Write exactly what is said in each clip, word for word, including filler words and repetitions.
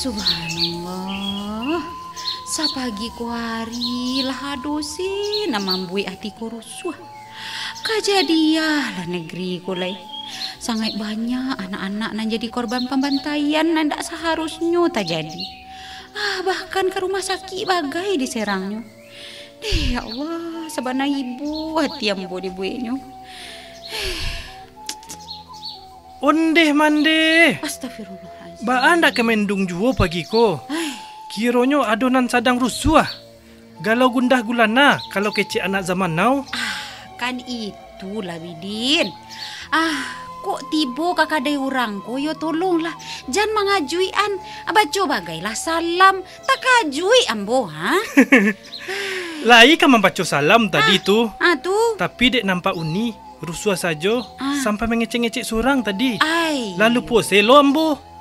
Subhanallah. Sapagi ko ari lah ado se nan mambuek ati ko rusuah. Kajadian lah negeri ko lai. Sangaik banyak anak-anak nan jadi korban pambantaian nan dak saharusnyo tajadi. Ah, bahkan ka rumah sakik bagai diserangnyo. Deh, ya Allah, sabana ibo ati ambo dibueknyo. Ondeh mandeh. Astagfirullahalazim. Baa ndak ka mendung juo pagi ko? Ai. Kironyo ado nan sadang rusuah. Galau gundah gulana, kalau kecek anak zaman now. Ah, kan itulah, Bidin. Ah, kok tibo ka kadai urang ko, yo tolonglah. Jan mangajuik-an. Baco bagailah salam. Takajuik ambo, ha? Lai ka mambaco salam tadi tu. Ah, tu. Tapi dek nampak Uni, rusuah sajo, ah, sampai mangecek-ngecek surang tadi. Ai. Lalu pulo selo ambo.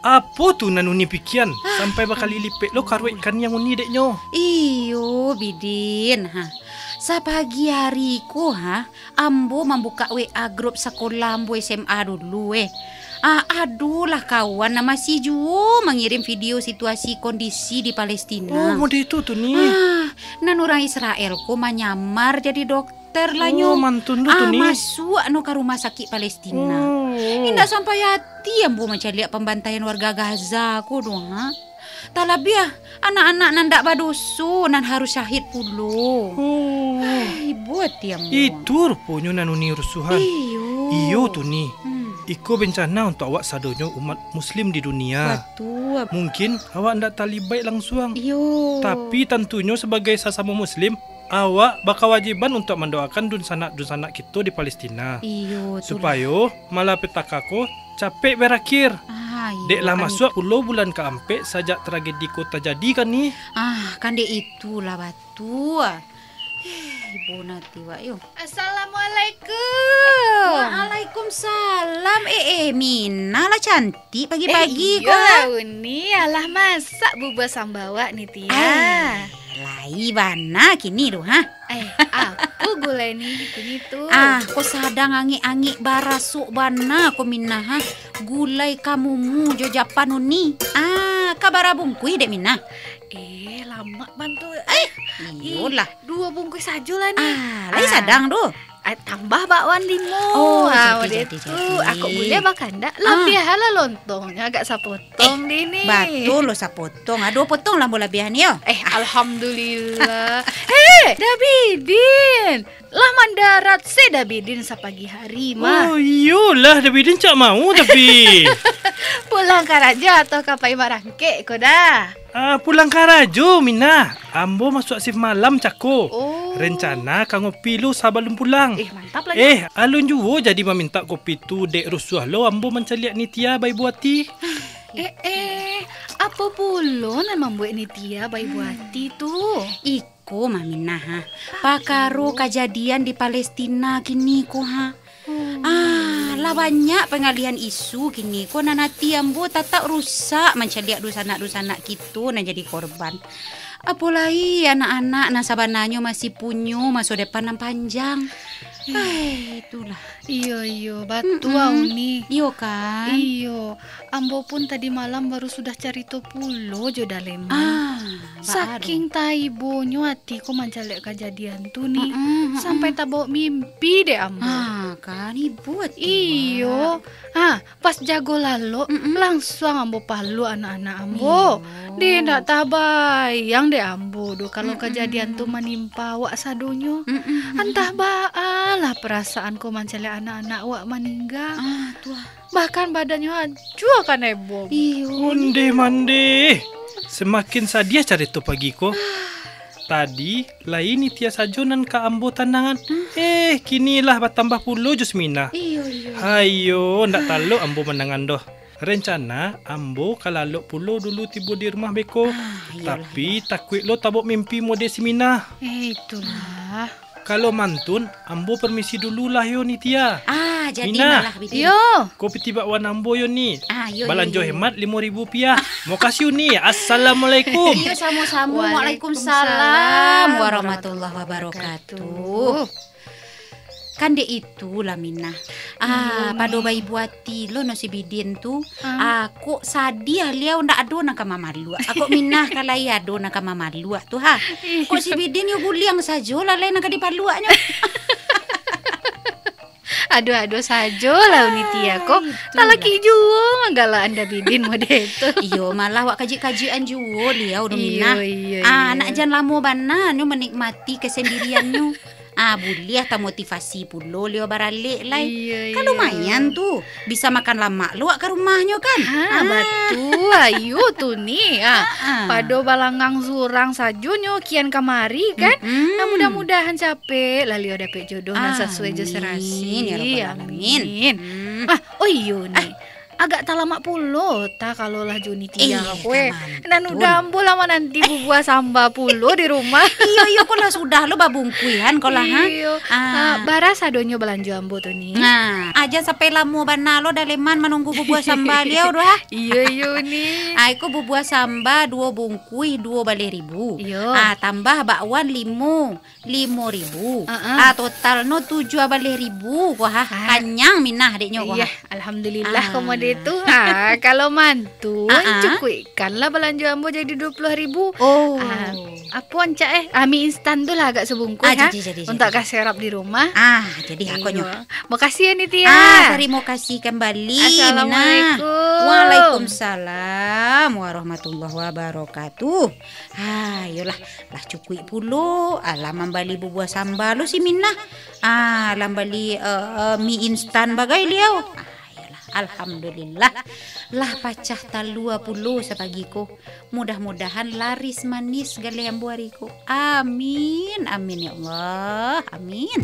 Apo tu nan Uni pikian, ah, sampai bakali lipek lo karuik kaniang Uni deknyo? Iyo, Bidin, ha. Sapagi ari ko, ha, ambo mambukak W A grup sakolah ambo S M A dulu, eh. Ah, adolah kawan nan masih juo mangirim video situasi kondisi di Palestina. Oh, mode itu tu, Ni. Ah, nan urang Israel ko manyamar jadi dokter lah nyo. Oh, mantun tu, ah, tu, Ni. Masuak no ka rumah sakik Palestina. Oh. Indak sampai ati ambo mancaliak pambantaian warga Gaza ko doh, ha. Talabiah, anak-anak nan dak badoso, nan harus syahid pulo. Oh. Ai, ibo ati ambo. Itu ruponyo nan Uni rusuhan. Iyo. Iyo tu, Ni. Hmm. Iko bencana untuak awak sadonyo umat muslim di dunia. Batua. Mungkin awak ndak talibaik langsuang. Iyo. Tapi tantunyo sabagai sasamo muslim, awak bakawajiban untuak mandoakan dunsanak-dunsanak kito di Palestina. Iyo, tu lah. Supayo malapetaka ko capek barakhir. Ah, iyo, dek lah kan masuak pulo bulan kaampek sajak tragedi ko tajadi kan, Ni? Ah, kan dek itulah batua. Eh, ibo nati wak yo. Assalamualaikum. Waalaikumsalam. Eh, eh, Mina lah cantik pagi-pagi ko, ha? Eh, iyolah, Uni. Alah masak bubua sambawak ni, Tia. Ai, lai bana kini tu, ha? Eh, apo gulai ni, kini tu? Ah, ko sadang angik-angik barasuk bana ko, Mina, ha. Gulai kamumu jo japan uni. Ah, ka bara bungkuih dek Mina? Eh, lamak bantu. Eh, iyolah. Ih, duo bungkuih sajolah ni. Ah, lai sadang tu. Ah, tambah bakwan limo. Oh, ah, jadi, jadi, tu. Jadi. Ako buliah bakandak. Ah. Labiah lah lontongnyo agak sapotong di ni. Eh, batua lo sapotong. Ah, duo potong lah ambo labiah ni yo. Eh, alhamdulillah. Hei, Dabidin. Lah mandarat se Dabidin sapagi hari mah. Oh, iyolah, Dabidin cak mau tapi. Pulang karajo atau ka pai barangkek ko dah? Ah, pulang karajo, Mina. Ambo masuak shift malam cako. Oh. Rencana ka ngopi lu sabalun pulang. Eh, mantap lah, eh, Nyak. Alun juo jadi mamintak kopi tu, dek rusuah lo ambo mancaliak Nitya baibo ati. Eh, eh, apo pulo nan mambuek Nitya baibo ati tu? Ih, Ko mah Minah, ha. Pakaro kajadian di Palestina kini ko, ha. Ah, lah banyak pangalihan isu kini ko, nan ati ambo tatap rusak mancaliak dunsanak-dunsanak kito nan jadi korban. Apo lai anak-anak nan sabananyo masih punyo maso depan nan panjang. Ai, itulah. Iyo, iyo, batua, Uni. Iyo kan? Iyo, ambo pun tadi malam baru sudah carito pulo jo Daleman. Ah, baa tu? Saking taibonyo ati ko mancaliak kajadian tu, Ni, sampai tabawok mimpi dek ambo. Ah, kan, ibo ati. Iyo. Ah, pas jago lalok, langsuang ambo paluak anak-anak ambo. Iyo. Deh, ndak tabayang dek ambo doh, kalau kajadian tu manimpa awak sadonyo. Antah baa lah parasaan ko mancaliak anak-anak awak maningga. Ah, tu ah. Bahkan badannyo hancua kanai bom. Iyo. Ondeh mandeh. Samakin sadiah carito pagi ko. Tadi, lai Nitya sajo nan ka ambo tanangan. Eh, kini lah batambah pulo jo si Minah. Iyo, iyo. Hayo, ndak talok ambo manangan doh. Rencana, ambo ka lalok pulo dulu tibo di rumah beko. Ah, iyolah. Tapi, takuik lo tabok mimpi mode si Minah. Eh, itulah. Kalau mantun, ambo permisi dulu lah yo, Nitya. Ah, jadi Minah. Malah, Bidin. Yo. Ko piti bakwan ambo yo, Ni. Ah, yo, yo, yo, yo. Balanjo hemat limo ribu rupiah. Mokasih, Uni. Assalamualaikum. Iyo, samo-samo. Waalaikumsalam. Waalaikumsalam warahmatullahi wabarakatuh. Kan dek itulah, Minah. Ah, Iyo, pado Min. baibu ati lo no si Bidin tu. Ah. Ah, kok sadiah liau ndak ado nan ka mamaluak. Ah, kok Minah ka lai ado nan ka mamaluak tu, ha? Iyo. Kok si Bidin yo guliang sajo lah, lai nan ka dipaluaknyo. Aduh, aduh sajo lah Uni Tia ko. Ah, itulah. Talaki juo manggalak anda Bidin model tu. Iyo, malah wak kajuik-kajuikan juo liau tu, Iyo, Minah. iyo, Ah, iyo. nak jan lamo bana nyo manikmati kesendiriannyo. Ah, buliah tamotivasi pulo liau baralek lai. Iyo, Kan iyo. lumayan tu, bisa makan lamak lo wak ka rumahnyo kan? Ha, Ah. batua, iyo tu ni. Ah, Ah, ah. pado balangang surang sajo nyo kian kamari kan? Mm-mm. Nah, mudah-mudahan capek lah liau dapek jodoh nan sasuai jo Amin, serasi. ya rabbal alamin. Amin. Hmm. Ah, oh iyo ni. Ah. Agak talamak pulo ta kalau lah jo Uni Tia Eh, ko, eh. kamantun. Nan udah ambo lah mananti bubuah samba pulo di rumah. Iyo, iyo, ko lah sudah lo babungkuihan ko lah, ha? Iyo. Ah. Ah, bara sadonyo balanjo ambo tu ni. Nah, aja sampai lamo bana lo daleman manunggu bubuah samba liau tu, ha? Iyo, iyo ni. Ai ko bubuah samba duo bungkuih duo baleh ribu. Iyo. Ah, tambah bakwan limo. Limo ribu. Heeh. Ah, total no tujuah baleh ribu ko, ha. Ah. Kanyang Minah dek nyo ko, ha. Iyah, alhamdulillah, Ah. ko mode tu. Ah, kalau mantun, Ah, ah. cukuikanlah balanjo ambo jadi dua puluah ribu. Oh. Ah, apo ancak, eh? Ah, mi instan tu lah agak sabungkuih, Ah, ha. jadi, jadi, Untuak jadi. ka serap di rumah. Ah, jadi akonyo. Iyo. Makasih ya, Uni Tia. Ah, tarimo kasih kambali, Minah. Assalamualaikum. Waalaikumsalam warahmatullahi wabarakatuh. Ha, iyolah, lah cukuik pulo, alah mambali bubuah samba lo si Minah. Ah, lah mambali, eh, eh, mi instan bagai liau. Ah, iyolah, alhamdulillah. Lah pacah talua pulo sapagi ko. Mudah-mudahan laris manis galeh ambo ari ko. Amin, amin ya Allah. Amin.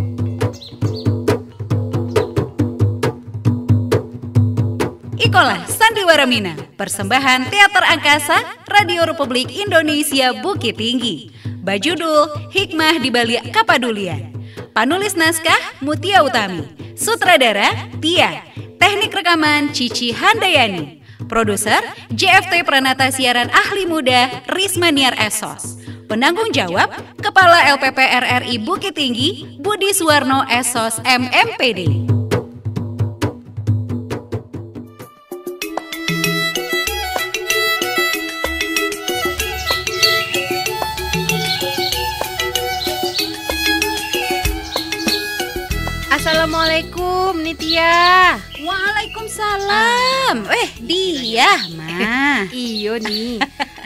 Ikolah Sandiwara Minah, persembahan Teater Angkasa, Radio Republik Indonesia Bukittinggi. Bajudul Hikmah di Balik Kapadulian. Panulis naskah, Mutia Utami. Sutradara, Tia. Teknik rekaman, Cici Handayani. Produser, J F T Pranata Siaran Ahli Muda, Risma Niar Esos. Penanggung jawab, Kepala L P P R R I Bukittinggi, Budi Suwarno Esos, M M P D. Assalamualaikum, Uni Tia. Waalaikumsalam. Ah. Eh, Diah mah. Iyo ni.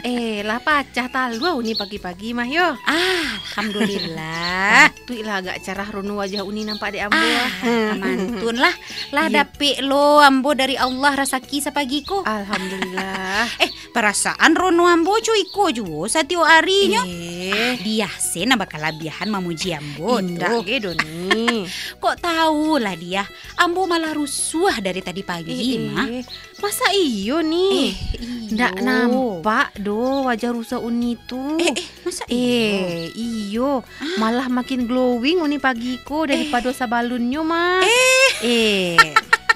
Eh, lah pacah talua Uni pagi-pagi mah yo. Ah, alhamdulillah. Tuiklah agak carah rono wajah Uni nampak dek ambo. Ah, kamantun lah. Lah Iyo. dapek lo ambo dari Allah rasaki sapagi ko. Alhamdulillah. Eh, parasaan rono ambo co iko juo satiok arinyo. Eh. Ah, Diah se nan bakalabiahan mamuji ambo tu. Indak ge do ni. Kok tau lah Diah, ambo malah rusuah dari tadi pagi Eh, mah. eh. Masa iyo ni? Eh, iyo. Ndak nampak do wajah rusuah Uni tu. Eh, eh, masa iyo? Eh, iyo. Ah. Malah makin glowing Uni pagi ko Eh. daripado sabalunnyo mah. Eh. Eh.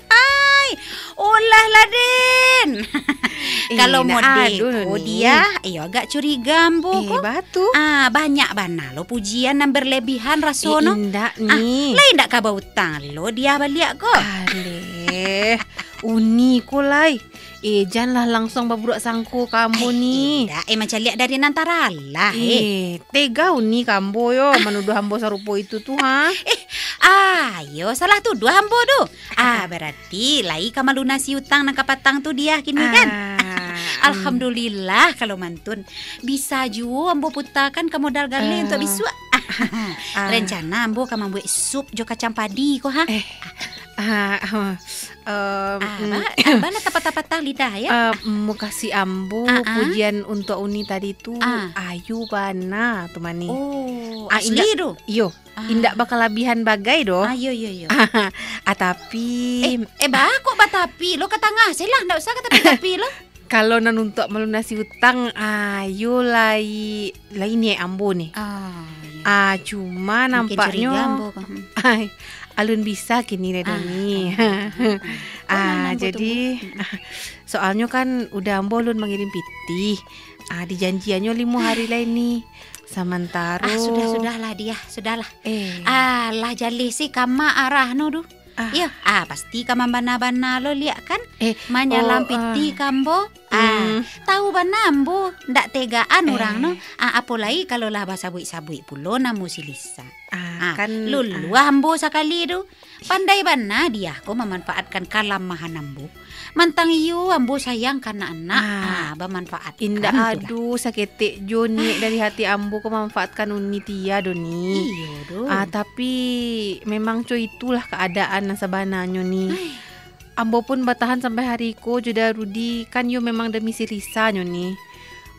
Hai, olah lah, Den. Eh, Kalau ndak mode ado ko ni. Diah, iyo agak curiga ambo Eh, ko. batu. Ah, banyak bana lo pujian nan berlebihan raso Eh, no. indak Ah, ni. Lai ndak ka bautang lo Diah baliak ko. Aleh. Uni ko lai. Eh, janlah langsuang baburuak sangko ka ambo Eh, ni. indak, eh, mancaliak dari nan taralah, eh. Eh, tega Uni ka ambo yo, manuduah ambo sarupo itu tu, ha? Eh, ayo, salah tuduah ambo tu. Ah, berarti lai ka malunasi utang nan kapatang tu Diah kini, kan? Ah, hmm. Alhamdulillah, kalau mantun. Bisa juo ambo putakan ka modal galeh Ah. untuak bisuak. Ah. Rencana ambo ka mambuek sup jo kacang padi ko, ha? Eh, ah, ah, Em, Ah, ba-, bana tapatah-patah lidah, ya? Eh, mukasuik ambo Ah, ah. pujian untuak Uni tadi tu, Ah. ayu bana tu mani. Oh, Ah, asli indak, tu? iyo, Ah. indak bakalabihan bagai doh. Ah, iyo, iyo, iyo. Ah, tapi Eh, eh, ba, kok batapi lo ka tangah se lah, ndak usah ka tapi-tapi lo. Kalau nan untuak malunasi utang, ah, iyo lai, lai niaik ambo ni. Ah, iyo. Ah, cuma Makin nampaknyo curiga ambo ko. Hmm. Ai, alun bisa kini lai Ah, ni. ah, ah, ah. Ah, Kok main ambo jadi, tunggu? Hmm. soalnyo kan udah ambo alun mangirim pitih. Ah, dijanjiannyo limo hari lai ni. Samantaro. Ah, sudah, sudahlah, Diah, sudahlah. Eh. Ah, lah jaleh se kama arah no, duh. Ah. Iyo, ah, pasti ka mambana-bana lo liak kan? Eh, manyalam oh, piti ah. Ka ambo. Ah, hmm. Tahu bana ambo, ndak tegaan eh. Urang no. Ah, apo lai kalau lah basabuik-sabuik pulo namo si Lisa. Ah, ah, kan, luluah ah. Ambo sakali tu. Pandai bana Diah ko mamanfaatkan kalamahan ambo. Mantang iyo ambo sayang ka anak-anak, ah, ah, bamanfaatkan indak tu lah. Ado saketek jo niat dari hati ambo ko mamanfaatkan Uni Tia do ni. Iyo do. Ah, tapi memang co itulah keadaan nan sabananyo ni. Ai. Ambo pun batahan sampai hari ko jo Da Rudi, kan yo memang demi si Lisa nyo ni.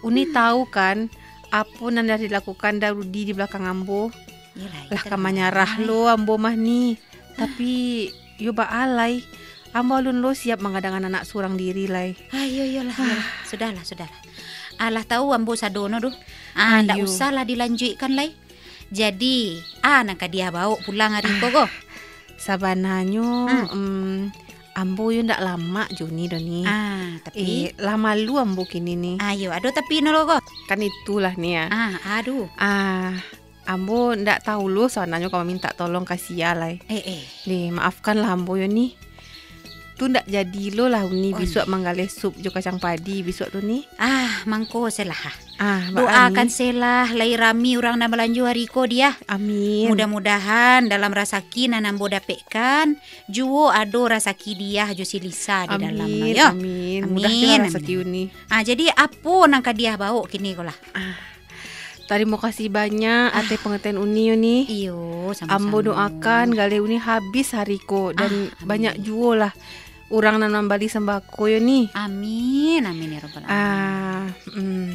Uni hmm. Tahu kan, apo nan lah dilakukan Da Rudi di balakang ambo? Iyolah, lah ka manyarah lo ambo mah ni. Tapi, yo baa lai. Ambo alun lo siap mangadangan anak surang diri lai. Ah, iyo, iyolah, iyolah. Sudahlah, sudahlah. Alah tahu ambo sado no doh. Ah, ndak usahlah dilanjuikkan lai. Jadi, ah, nan ka Diah baok pulang ari ko, ko? Sabananyo, hmm. Em, ambo yo ndak lamak jo ni doh ni. Ah, tapi? Eh, lah malu ambo kini ni. Ayo, ado tapi no lo, ko? Kan itulah ni, ah. Ah, aduh. Ah, ambo ndak tahu lo sabananyo ka mamintak tolong ka sia lai. Eh, eh. Deh, maafkanlah ambo yo ni. Tu ndak jadi lo lah Uni bisuak manggaleh sup jo kacang padi bisuak tu ni. Ah, mangko selah, ah. Ah, doakan selah, lai rami urang nan balanjo ari ko, Diah. Amin. Mudah-mudahan dalam rasaki nan ambo dapekkan, juo ado rasaki Diah jo si Lisa di dalam no, yo. Amin. Amin. Mudah juo rasaki Uni. Ah, jadi apo nan ka Diah baok kini ko lah? Ah. Tarimo kasih banyak ateh pangertian Uni yo ni. Iyo, samo-samo. Ambo doakan galeh Uni habis hari ko dan banyak juo lah urang nan mambali sambako yo ni. Amin, amin ya rabbal alamin. Ah, mm.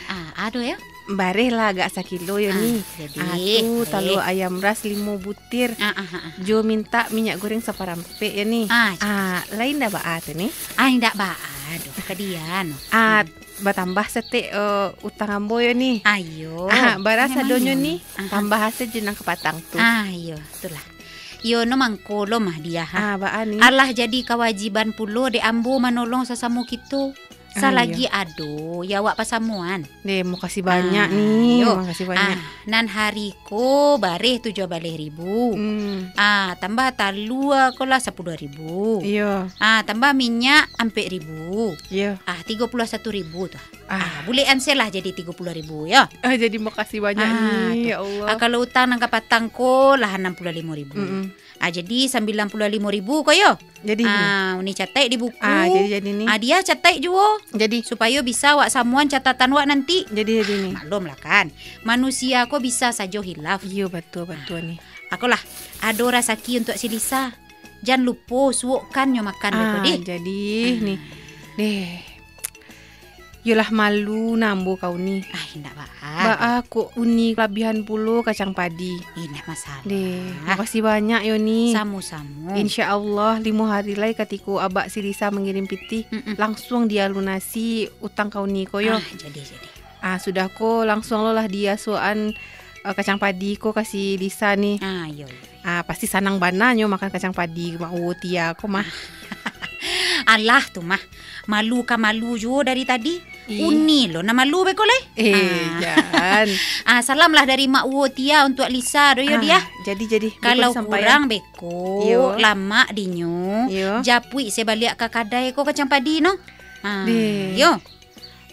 Ah, ado yo. Bareh lah agak sakilo yo ni. Ah, tu talua ayam ras limo butir. Ah, ah, ah, ah. Jo mintak minyak goreng saparampek yo ni. Ah, lai ndak baa tu ni? Ah, ndak baa doh, ka Diah no. Ah, batambah saketek, eh, utang ambo yo ni. Ayo. Ah, bara sadonyo ni, tambah asa jo nan kapatang tu. Ah, iyo, itulah. Iyo no mangko lo mah Diah, ha. Ah, baa ni? Alah jadi kawajiban pulo dek ambo manolong sasamo kito. Salagi ado, yo awak pasamoan. Deh, makasih banyak ni. Makasih banyak. Ah, nan hari ko bareh tujuah baleh ribu. Hmm. Ah, tambah talua ko lah sapuluah ribu. Iyo. Ah, tambah minyak ampek ribu. Iyo. Ah, tigo puluah satu ribu tu. Ah. Ah, bulekan se lah jadi tigo puluah ribu, yo. Ah, jadi makasih banyak ni, ya Allah. Ah, kalau utang nan kapatang ko lah anam puluah limo ribu. Mm-mm. Ah, jadi sambilan puluah limo ribu ko yo. Jadi ni. Ah, Uni cataik di buku. Ah, jadi, jadi ni. Ah, Diah cataik juo. Jadi. Supayo bisa awak samoan catatan awak nanti. Jadi, jadi ni. Ah, maklum lah kan. Manusia ko bisa sajo hilaf. Iyo, batua, batua ni. Ah, ko lah, ado rasaki untuak si Lisa. Jan lupo suokkannyo makan beko, deh. Ah, jadi ni. Deh. Yolah malu nah ambo ka Uni. Ah, indak baa. Baa kok Uni labihan pulo kacang padi. Indak masalah. Deh, makasih banyak yo ni. Samo-samo. Insya Allah limo hari lai katiko abak si Lisa mangirim pitih, mm-mm, langsuang Diah lunasi utang ka Uni ko yo. Ah, jadi, jadi. Ah, sudah ko langsuang lo lah Diah suokan, eh, kacang padi ko ka si Lisa ni. Ah, iyo, iyo. Ah, pasti sanang bana nyo makan kacang padi mak uwo Tia ko mah. Alah tu mah. Malu ka malu juo dari tadi. Ih. Uni lo nan malu beko lai. Eh, ah, jan. Ah, salam lah dari mak uwo Tia untuak Lisa do yo, ah, Diah. Jadi, jadi. Kalau kurang beko, iyo, lamak dinyo, iyo, japuik se baliak ka kadai ko kacang padi no. Ah, deh, yo.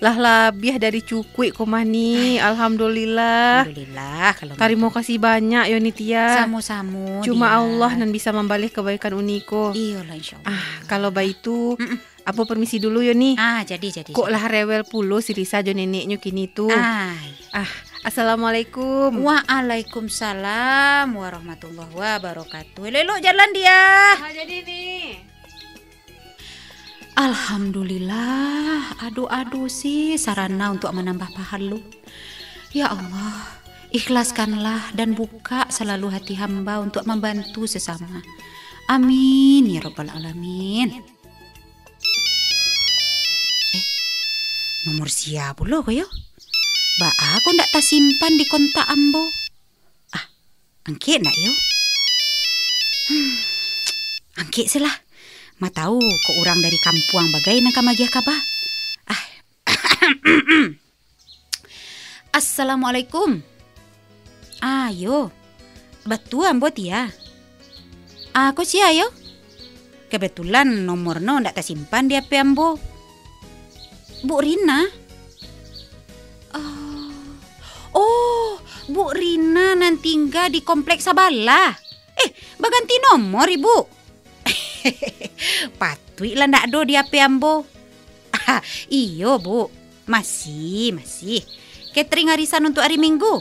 Lah labiah dari cukuik ko mah ni. Ai. Alhamdulillah. Alhamdulillah, kalau tarimo kasih banyak yo ni, Tia. Samo-samo, Diah. Cuma Allah nan bisa mambaleh kabaikan Uni ko. Iyolah, insya Allah. Ah, kalau baitu, mm-mm, ambo permisi dulu yo ni. Ah, jadi, jadi, kok jadi. Lah rewel pulo si Lisa jo neneknyo kini tu. Ai. Ah, assalamualaikum. Waalaikumsalam warahmatullahi wabarakatuh. Elok-elok jalan, Diah. Ah, jadi ni. Alhamdulillah, ado-ado se sarana untuak manambah pahalo. Ya Allah, ikhlaskanlah dan buka salalu hati hamba untuak mambantu sasamo. Amin, ya Rabbal Alamin. Eh, nomor sia pulo ko yo? Baa ko ndak tasimpan di kontak ambo? Ah, angkek ndak yo? Hmm, angkek se lah. Ma tau kok urang dari kampuang bagai nan ka magiah kaba. Ah. Assalamualaikum. Ayo. Batua ambo Tia. Ah, ko sia yo? Kebetulan nomorno ndak tasimpan di H P ambo. Bu Rina? Oh. Oh, Bu Rina nan tingga di kompleks sabalah. Eh, baganti nomor, Ibu? Patuiklah ndak ado di H P ambo. Iyo, Bu. Masih, masih. Catering arisan untuk hari Minggu.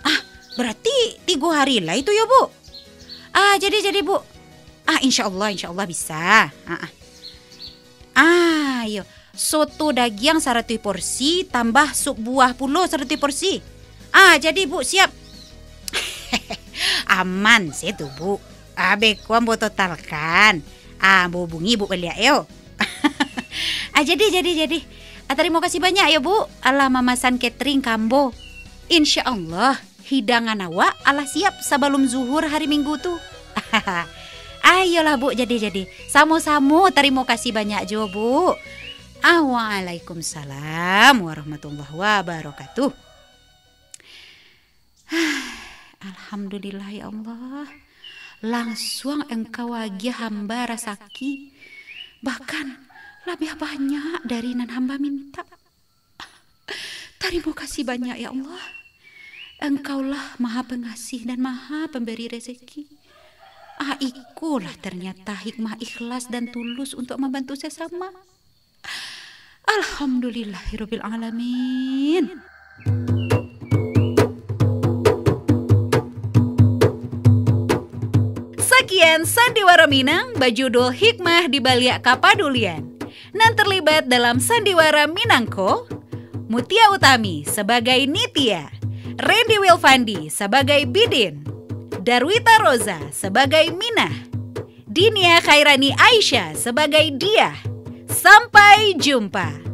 Ah, berarti tigo hari lai tu yo, Bu? Ah, jadi, jadi, Bu. Ah, insya Allah, insya Allah bisa. Ah, ah. Ah, iyo. Soto dagiang saratuih porsi, tambah sup buah pulo saratuih porsi. Ah, jadi, Bu, siap. Aman se tu, Bu. Ah, beko ambo totalkan. Ah, ambo hubungi Ibu baliak yo. Ah, jadi, jadi, jadi. Ah, tarimo kasih banyak yo, Bu. Alah mamasan catering ka ambo. Insya Allah, hidangan awak alah siap sabalum zuhur hari Minggu tu. Ayolah, Bu, jadi, jadi. Samo-samo, tarimo kasih banyak jo, Bu. Ah, waalaikumsalam warahmatullahi wabarakatuh. Alhamdulillah, ya Allah. Langsuang Engkau agiah hamba rasaki, bahkan labiah banyak dari nan hamba minta. Tarimo kasih banyak, ya Allah. Engkaulah Maha Pengasih dan Maha Pemberi rezeki. Ah, ikolah ternyata hikmah ikhlas dan tulus untuk membantu sesama. Alhamdulillahirabbil alamin. Sakian Sandiwara Minang bajudul Hikmah di Baliak Kapadulian. Nan terlibat dalam Sandiwara Minang ko, Mutia Utami sabagai Nitya, Randy Wilfandi sabagai Bidin, Darwita Roza sabagai Minah, Dinia Khairani Aisyah sabagai Diah. Sampai jumpa.